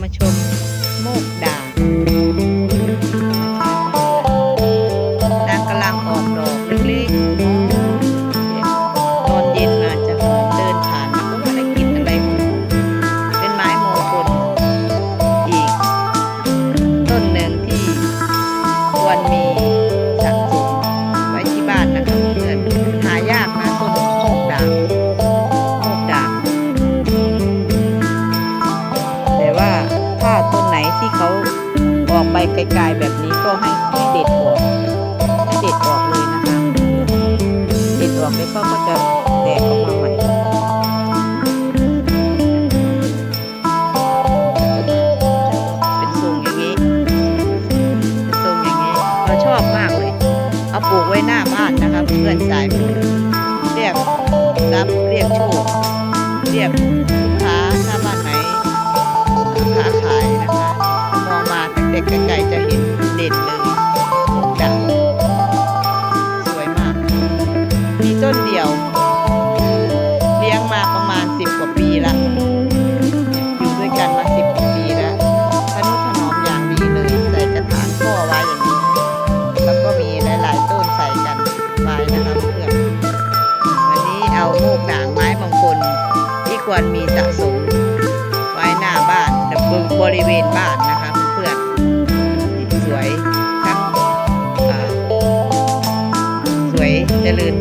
ມາຊົມໂມກດ່າງ ນາງກຳລັງອອກດອກເລັກໆ ຕອນເຢັນມາຈະຫອມ ເດີນຜ່ານມາກໍວ່າໄດ້ກິ່ນອັນໃດຫອມ ເປັນໄມ້ມົງຄົນອີກຕົ້ນໜຶ່ງທີ່ຄວນມີສະສົມໄວ້ທີ່ບ້ານນະຄະເພື່ອນ ຫາຍາກນະ ຕົ້ນໂມກດ່າງ ໂມກດ່າງ. ແຕ່ວ່າຖ້າຕົ້ນໄໝທີ່ເຂົາອອກໃບກາຍໆແບບນີ້ ກໍໃຫ້ ໃຫ້ເດັດອອກ ໃຫ້ເດັດອອກເລີຍນະຄະ ເດັດອອກແລ້ວເຂົາກໍຈະແຕກອອກມາໃໝ່ ເປັນຊົງຢ່າງນີ້ ເປັນຊົງຢ່າງນີ້ ເຮົາຊອບມາກເລີຍ ເອົາປູກໄວ້ໜ້າບ້ານນະຄະ ເພື່ອນສາຍບຸນ ລຽກຊັບ ລຽກໂຊກ ລຽກລູກຄ້າ ຖ້າບ້ານໃດຄ້າຂາຍນະຄະ ມອງມາແຕ່ໄກໆຈະເຫັນເດັ່ນເລີຍ ດ່າງ ສວຍມາກ ມີຕົ້ນດຽວ ລ້ຽງມາປະມານສິບກວ່າປີລະ ຢູ່ດ້ວຍກັນມາສິບກວ່າປີລະ ທະນຸຖະໜອມຢ່າງດີເລີຍ ໃສ່ກະຖາງກໍໄວ້ຢ່າງນີ້ ແລ້ວກໍມີຫຼາຍໆຕົ້ນໃສ່ກັນໄວ້ນະຄະເພື່ອນ. ວັນນີ້ເອົາໂມກດ່າງໄມ້ມົງຄົນທີ່ຄວນມີສະສົມໄວ້ໜ້າບ້ານ ແລະ ບໍລິເວນບ້ານນະຄະເພື່ອນ ສວຍທັງ ອາ ສວຍຈະເລີນ